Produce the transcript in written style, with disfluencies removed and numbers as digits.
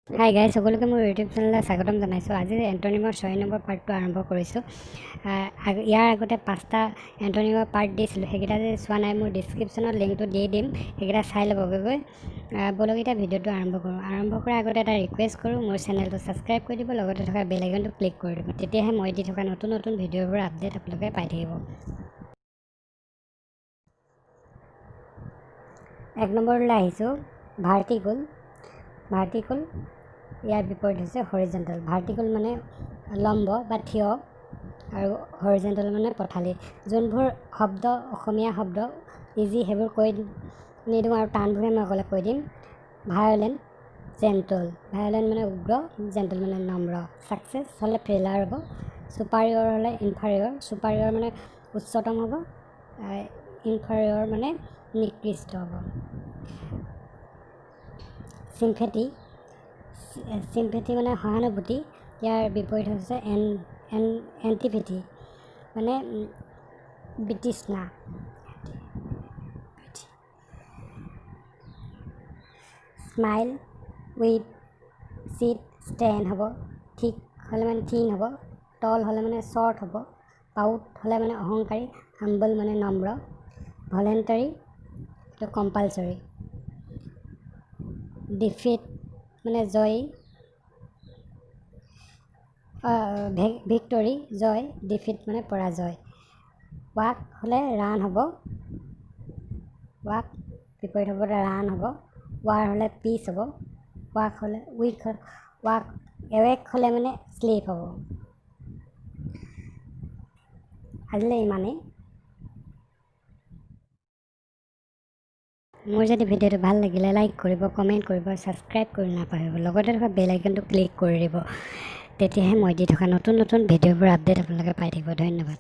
Hi guys, সকলোকে মোৰ YouTube চেনেললৈ স্বাগতম জনাইছোঁ। আজি এণ্টনিমৰ 6 নম্বৰ পাৰ্টটো আৰম্ভ কৰিছোঁ। ইয়াৰ আগতে 5টা এণ্টনিমৰ পাৰ্ট দিছিলোঁ, সেইকেইটা যদি চোৱা নাই মোৰ ডিছক্ৰিপশ্যনত লিংকটো দি দিম, সেইকেইটা চাই ল'বগৈ গৈ। ব'লক এতিয়া ভিডিঅ'টো আৰম্ভ কৰোঁ। আৰম্ভ কৰাৰ আগতে এটা ৰিকুৱেষ্ট কৰোঁ, মোৰ চেনেলটো ছাবস্ক্ৰাইব কৰি দিব, লগতে থকা বেল আইকনটো ক্লিক কৰি দিব, তেতিয়াহে মই দি থকা নতুন নতুন ভিডিঅ'বোৰ আপডেট আপোনালোকে পাই থাকিব। 1 নম্বৰলৈ আহিছোঁ, ভাৰ্টিকুল। ভাৰ্টিকুল ইয়াৰ বিপৰীত হৈছে হৰিজেণ্টেল। ভাৰ্টিকুল মানে লম্ব বা থিয় আৰু হৰিজেণ্টেল মানে পথালি। যোনবোৰ শব্দ অসমীয়া শব্দ ইজি সেইবোৰ কৈ নিদিওঁ আৰু টানবোৰহে মই অকলে কৈ দিম। Violent, gentle. ভায়লেণ্ট মানে উগ্ৰ, জেণ্টল মানে নম্ৰ। ছাকচেছ হ'লে ফেইলাৰ হ'ব, ছুপাৰিয়ৰ হ'লে ইনফাৰিয়ৰ। ছুপাৰিয়ৰ মানে উচ্চতম হ'ব, ইনফাৰিয়ৰ মানে নিকৃষ্ট হ'ব। চিম্পেথি, চিম্পেথি মানে সহানুভূতি, ইয়াৰ বিপৰীত হৈছে এন এন এণ্টিপেথি মানে বিতৃষ্ণা। স্মাইল, উইপ, চিট, ষ্টেণ্ড হ'ব। থিক হ'লে মানে থিন হ'ব, টল হ'লে মানে শ্বৰ্ট হ'ব, প্ৰাউড হ'লে মানে অহংকাৰী, হাম্বল মানে নম্ৰ, ভলেণ্টাৰী এইটো কম্পালচৰি, ডিফিট মানে জয়ী, ভিক্টৰী জয়, ডিফিট মানে পৰাজয়। ৱাক হ'লে ৰান হ'ব, ৱাক বিপৰীত হ'ব ৰান হ'ব, ৱাৰ হ'লে পিচ হ'ব, ৱাক হ'লে উইক, ৱাক এৱেক হ'লে মানে শ্লিপ হ'ব। আজিলৈ ইমানেই। মোৰ যদি ভিডিঅ'টো ভাল লাগিলে লাইক কৰিব, কমেণ্ট কৰিব, ছাবস্ক্ৰাইব কৰি নাপাহৰিব, লগতে থকা বেল আইকনটো ক্লিক কৰি দিব, তেতিয়াহে মই দি থকা নতুন নতুন ভিডিঅ'বোৰ আপডেট আপোনালোকে পাই থাকিব। ধন্যবাদ।